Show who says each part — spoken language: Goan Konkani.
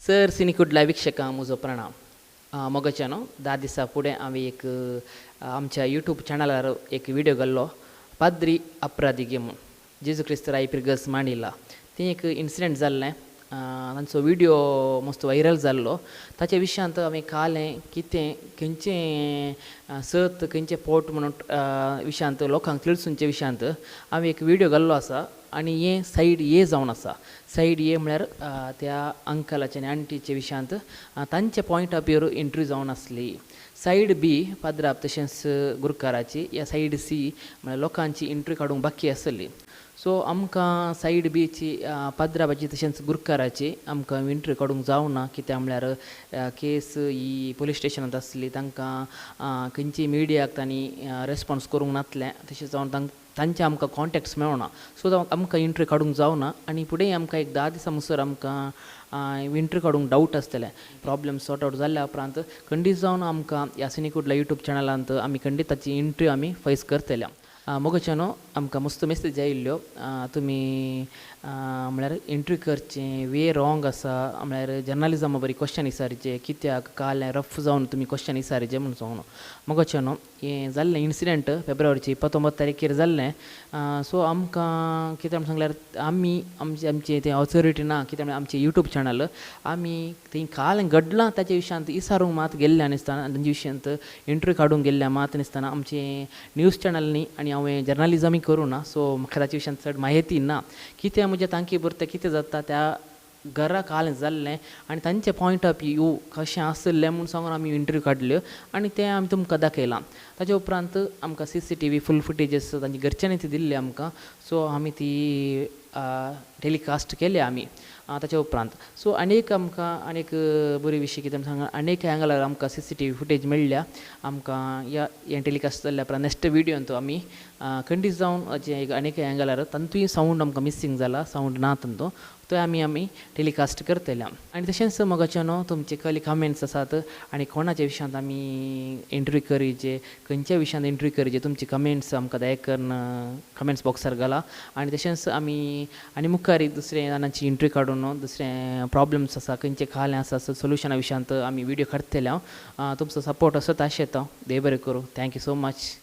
Speaker 1: सर सिनी कुडला वीक्षकां म्हजो प्रणाम. मोगाच्यानो 10 दिसां फुडें हांवें एक आमच्या यूट्यूब चॅनलार एक व्हिडियो घाल्लो, पाद्री अपराधी म्हूण जेजू क्रिस्त राय पिरगस मांडिला ती एक इन्सिडंट जाल्लें. तांचो व्हिडियो मस्त व्हायरल जाल्लो. ताच्या विशयांत हांवें कालें कितें खंयचें सत खंयचें पोट म्हणून विशयांत लोकांक तिळसुनच्या विशयांत हांवें एक व्हिडियो घाल्लो आसा. आनी हें सायड ए जावन आसा. सायड ए म्हळ्यार त्या अंकलाचे आनी आंटीच्या विशयांत तांचे पॉयंट ऑफ व्यूर इंटरव्यू जावन आसली. सायड बी पाद्राब तशेंच गुरकाराची, या सायड सी म्हळ्यार लोकांची इंटरव्यू काडूंक बाकी आसली. सो आमकां सायड बीची पाद्राबाची तशेंच गुरकाराची आमकां इंटरव्यू काडूंक जावना, कित्याक म्हळ्यार केस ही पोलीस स्टेशनांत आसली. तांकां खंयची मिडियाक तांणी रेस्पोन्स करूंक नासलें, तशें जावन तांचे आमकां कॉन्टेक्ट्स मेळना. सो आमकां इंटरव्यू काडूंक जावना आनी फुडें आमकां एक 10 दिसां मुसर आमकां इंटरव्यू काडूंक डावट आसतलें. प्रॉब्लम सॉर्ट आवट जाल्ल्या उपरांत खंडीत जावन आमकां ह्या सिनी कुडला यूट्यूब चॅनलांत आमी खंडीत ताची इंटरव्यू आमी फैस करतले. मोगाच्यानो आमकां मस्त मेसेज आयिल्ल्यो, तुमी म्हळ्यार इंटरव्यू करचें वे रॉंग आसा, म्हळ्यार जर्नलिजमा बरी क्वेश्चन विचारचें, कित्याक काल रफ जावन तुमी क्वेश्चन विचारचें म्हूण सांगून. मोगाच्यानो हें जाल्लें इन्सिडंट फेब्रुवारीचे 29 तारखेर जाल्लें. सो आमकां कितें म्हण सांगल्यार आमी आमचे आमचें तें ऑथोरिटी ना, कित्याक म्हळ्यार आमचें यूट्यूब चॅनल आमी थंय काल घडलां ताच्या विशयांत विचारूंक मात गेल्ले आसतना, तांच्या विशयांत इंटरव्यू काडूंक गेल्ले मात नासतना आमचें न्यूज चॅनल न्ही आनी हांवें जर्नलिजमूय करूं ना. सो म्हाका ताच्या विशयांत चड म्हायती ना. कितें म्हज्या तांकी पुरतें कितें जाता त्या घरा काल जाल्लें आनी तांचें पॉयंट ऑफ व्यू कशें आसलें म्हूण सांगून आमी इंटरव्यू काडल्यो आनी तें आमी तुमकां दाखयलां. ताच्या उपरांत आमकां CCTV फूल फुटेजीस तांच्या घरच्यांनी ती दिल्ली आमकां. सो आमी ती टेलिकास्ट केल्या आमी ताच्या उपरांत. सो आनीक आमकां आनीक बरी विशय कितें सांगा, आनीक एंगलार आमकां CCTV footage मेळ्ळ्या आमकां. ह्या हें टेलिकास्ट जाल्ल्या उपरांत नेक्स्ट व्हिडियोंत आमी खंडीत जावन जे आनीक एंगलार तांतूय सावंड आमकां मिसींग जाला, सावंड ना तांतू, तो आमी आमी टेलिकास्ट करतले. आनी तशेंच मोगाच्यानो तुमचे कहले कमेंट्स आसात आनी कोणाच्या विशयांत आमी इंटरव्यू करीचे, खंयच्या विशयांत इंटरव्यू करीचे, तुमचे कमेंट्स आमकां दया करून कमेंट्स बॉक्सार घाला. आनी तशेंच आमी आनी मुखार दुसरे जाणांची इंटरव्यू काडून दुसरे प्रॉब्लम्स आसा खंयचे खालें आसा सोल्युशना विशयांत आमी व्हिडियो काडटले. हांव तुमचो सपोर्ट असो आशेता. देव बरें करूं. Thank you so much.